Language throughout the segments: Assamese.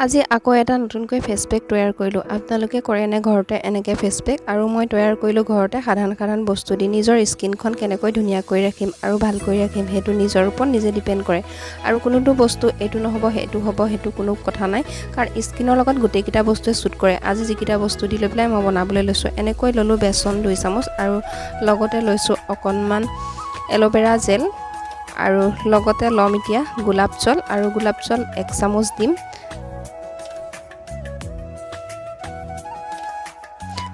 আজি আকৌ এটা নতুনকৈ ফেচ পেক তৈয়াৰ কৰিলোঁ। আপোনালোকে কৰেনে ঘৰতে এনেকৈ ফেচ পেক? আৰু মই তৈয়াৰ কৰিলোঁ ঘৰতে সাধাৰণ সাধাৰণ বস্তু দি। নিজৰ স্কিনখন কেনেকৈ ধুনীয়া কৰি ৰাখিম আৰু ভাল কৰি ৰাখিম সেইটো নিজৰ ওপৰত নিজে ডিপেণ্ড কৰে। আৰু কোনোটো বস্তু এইটো নহ'ব সেইটো হ'ব সেইটো কোনো কথা নাই, কাৰণ স্কিনৰ লগত গোটেইকেইটা বস্তুৱে ছুট কৰে। আজি যিকেইটা বস্তু দি লৈ পেলাই মই বনাবলৈ লৈছোঁ, এনেকৈ ল'লোঁ বেচন 2 চামুচ আৰু লগতে লৈছোঁ অকণমান এল'ভেৰা জেল আৰু লগতে ল'ম এতিয়া গোলাপ জল আৰু গোলাপ জল 1 চামুচ দিম।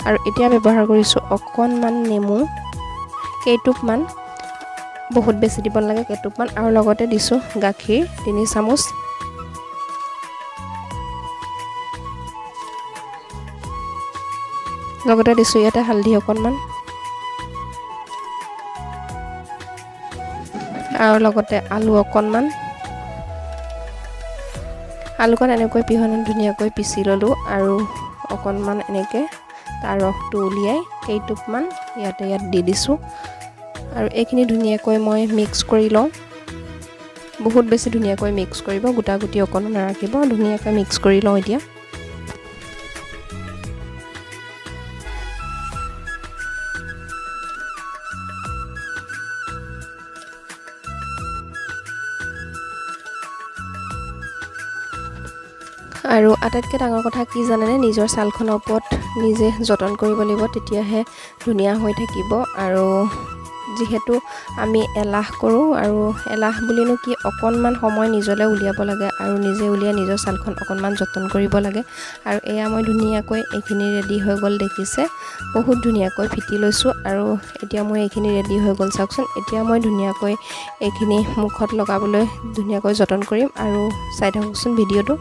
আৰু এতিয়া ব্যৱহাৰ কৰিছোঁ অকণমান নেমু কেইটোপমান, বহুত বেছি দিব নালাগে, কেইটোপমান। আৰু লগতে দিছোঁ গাখীৰ 3 চামুচ। লগতে দিছোঁ ইয়াতে হালধি অকণমান আৰু লগতে আলু অকণমান। আলুকণ এনেকৈ পিহনাত ধুনীয়াকৈ পিচি ল'লোঁ আৰু অকণমান এনেকৈ তাৰ ৰসটো উলিয়াই কেইটোপমান ইয়াত দি দিছোঁ। আৰু এইখিনি ধুনীয়াকৈ মই মিক্স কৰি লওঁ। বহুত বেছি ধুনীয়াকৈ মিক্স কৰিব, গোটা গুটি অকণো নাৰাখিব, ধুনীয়াকৈ মিক্স কৰি লওঁ এতিয়া। আৰু আটাইতকৈ ডাঙৰ কথা কি জানেনে, নিজৰ ছালখনৰ ওপৰত নিজে যতন কৰিব লাগিব, তেতিয়াহে ধুনীয়া হৈ থাকিব। আৰু যিহেতু আমি এলাহ কৰোঁ, আৰু এলাহ বুলিনো কি, অকণমান সময় নিজলৈ উলিয়াব লাগে আৰু নিজে উলিয়াই নিজৰ ছালখন অকণমান যতন কৰিব লাগে। আৰু এয়া মই ধুনীয়াকৈ এইখিনি ৰেডি হৈ গ'ল, দেখিছে বহুত ধুনীয়াকৈ ফিটি লৈছোঁ। আৰু এতিয়া মই এইখিনি ৰেডি হৈ গ'ল, চাওকচোন। এতিয়া মই ধুনীয়াকৈ এইখিনি মুখত লগাবলৈ ধুনীয়াকৈ যতন কৰিম আৰু চাই থাককচোন ভিডিঅ'টো।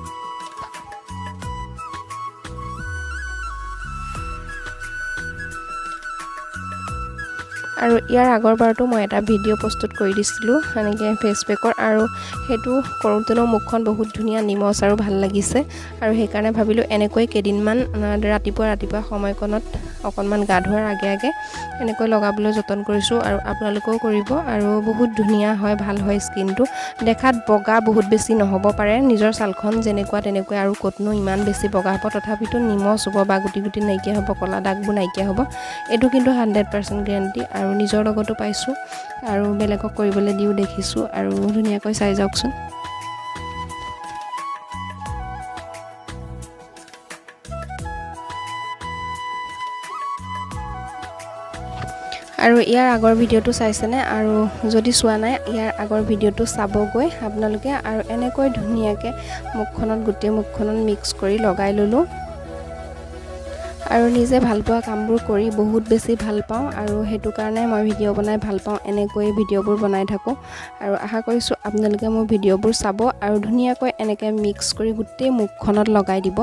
আৰু ইয়াৰ আগৰ বাৰতো মই এটা ভিডিঅ' প্ৰস্তুত কৰি দিছিলোঁ এনেকৈ ফেচ পেকৰ, আৰু সেইটো কৰোঁতেনো মুখখন বহুত ধুনীয়া নিমজ আৰু ভাল লাগিছে। আৰু সেইকাৰণে ভাবিলোঁ এনেকৈ কেইদিনমান ৰাতিপুৱা ৰাতিপুৱা সময়কণত অকণমান গা ধোৱাৰ আগে আগে এনেকৈ লগাবলৈ যতন কৰিছোঁ আৰু আপোনালোকেও কৰিব। আৰু বহুত ধুনীয়া হয়, ভাল হয় স্কিনটো। দেখাত বগা বহুত বেছি নহ'ব পাৰে, নিজৰ ছালখন যেনেকুৱা তেনেকুৱা আৰু ক'তনো ইমান বেছি বগা হ'ব, তথাপিতো নিমজ হ'ব বা গুটি গুটি নাইকিয়া হ'ব, ক'লা দাগবোৰ নাইকিয়া হ'ব, এইটো কিন্তু 100% গেৰেণ্টি। আৰু নিজৰ লগতো পাইছোঁ আৰু বেলেগক কৰিবলৈ দিও দেখিছোঁ। আৰু ধুনীয়াকৈ চাই যাওকচোন। আৰু ইয়াৰ আগৰ ভিডিঅ'টো চাইছেনে? আৰু যদি চোৱা নাই ইয়াৰ আগৰ ভিডিঅ'টো চাবগৈ আপোনালোকে। আৰু এনেকৈ ধুনীয়াকৈ মুখখনত, গোটেই মুখখনত মিক্স কৰি লগাই ল'লোঁ। আৰু নিজে ভালপোৱা কামবোৰ কৰি বহুত বেছি ভাল পাওঁ আৰু সেইটো কাৰণে মই ভিডিঅ' বনাই ভাল পাওঁ, এনেকৈয়ে ভিডিঅ'বোৰ বনাই থাকোঁ। আৰু আশা কৰিছোঁ আপোনালোকে মোৰ ভিডিঅ'বোৰ চাব আৰু ধুনীয়াকৈ এনেকৈ মিক্স কৰি গোটেই মুখখনত লগাই দিব।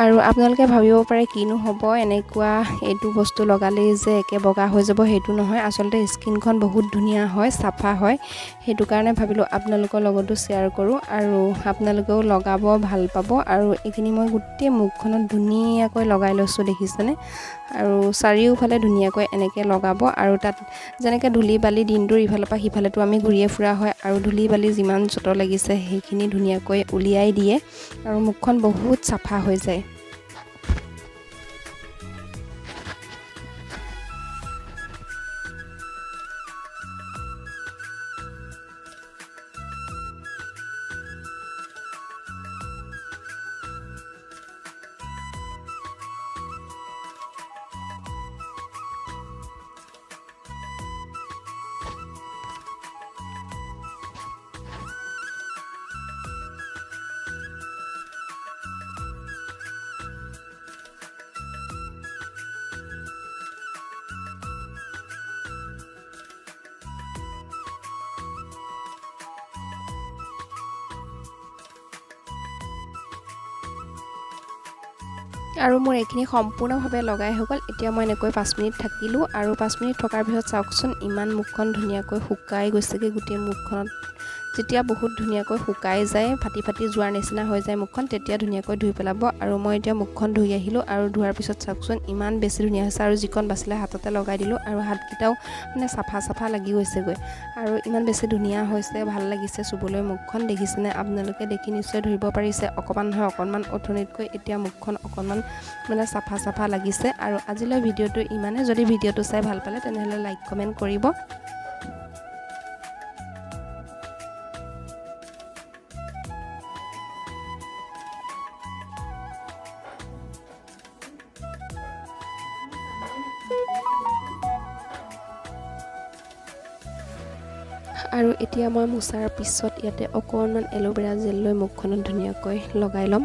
আৰু আপোনালোকে ভাবিব পাৰে কিনো হ'ব, এনেকুৱা এইটো বস্তু লগালেই যে একে বগা হৈ যাব, সেইটো নহয়। আচলতে স্কিনখন বহুত ধুনীয়া হয়, চাফা হয়। সেইটো কাৰণে ভাবিলোঁ আপোনালোকৰ লগতো শ্বেয়াৰ কৰোঁ আৰু আপোনালোকেও লগাব ভাল পাব। আৰু এইখিনি মই গোটেই মুখখনত ধুনীয়াকৈ লগাই লৈছোঁ, দেখিছেনে? আৰু চাৰিওফালে ধুনীয়াকৈ এনেকৈ লগাব। আৰু তাত যেনেকৈ ধূলি বালি দিনটোৰ ইফালৰ পৰা সিফালেতো আমি ঘূৰিয়ে ফুৰা হয়, আৰু ধূলি বালি যিমান যত লাগিছে সেইখিনি ধুনীয়াকৈ উলিয়াই দিয়ে আৰু মুখখন বহুত চাফা হৈ যায়। আৰু মোৰ এইখিনি সম্পূৰ্ণভাৱে লগাই হৈ গ'ল। এতিয়া মই এনেকৈ 5 মিনিট থাকিলোঁ আৰু 5 মিনিট থকাৰ পিছত চাওকচোন ইমান মুখখন ধুনীয়াকৈ শুকাই গৈছেগৈ, গোটেই মুখখনত যেতিয়া বহুত ধুনীয়াকৈ শুকাই যায়, ফাটি ফাটি যোৱাৰ নিচিনা হৈ যায় মুখখন, তেতিয়া ধুনীয়াকৈ ধুই পেলাব। আৰু মই এতিয়া মুখখন ধুই আহিলোঁ আৰু ধোৱাৰ পিছত চাওকচোন ইমান বেছি ধুনীয়া হৈছে। আৰু যিকণ বাছিলে হাততে লগাই দিলোঁ আৰু হাতকেইটাও মানে চাফা চাফা লাগি গৈছেগৈ আৰু ইমান বেছি ধুনীয়া হৈছে, ভাল লাগিছে চুবলৈ মুখখন। দেখিছেনে আপোনালোকে? দেখি নিশ্চয় ধৰিব পাৰিছে অকণমান নহয় অকণমান অথনিতকৈ এতিয়া মুখখন অকণমান মানে চাফা চাফা লাগিছে। আৰু আজিলৈ ভিডিঅ'টো ইমানে। যদি ভিডিঅ'টো চাই ভাল পালে তেনেহ'লে লাইক কমেণ্ট কৰিব। আৰু এতিয়া মই মোচাৰ পিছত ইয়াতে অকণমান এল'ভেৰা জেল লৈ মুখখনত ধুনীয়াকৈ লগাই ল'ম।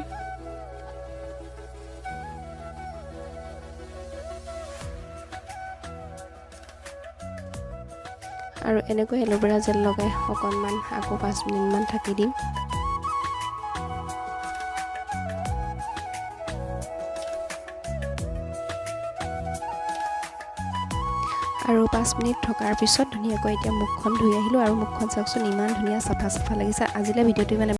আৰু এনেকৈ এল'ভেৰা জেল লগাই অকণমান আকৌ 5 মিনিটমান থাকি দিম। আৰু 5 মিনিট থকাৰ পিছত ধুনীয়াকৈ এতিয়া মুখখন ধুই আহিলোঁ আৰু মুখখন চাওকচোন ইমান ধুনীয়া চাফা চাফা লাগিছে। আজিলৈ ভিডিঅ'টো ইমানে।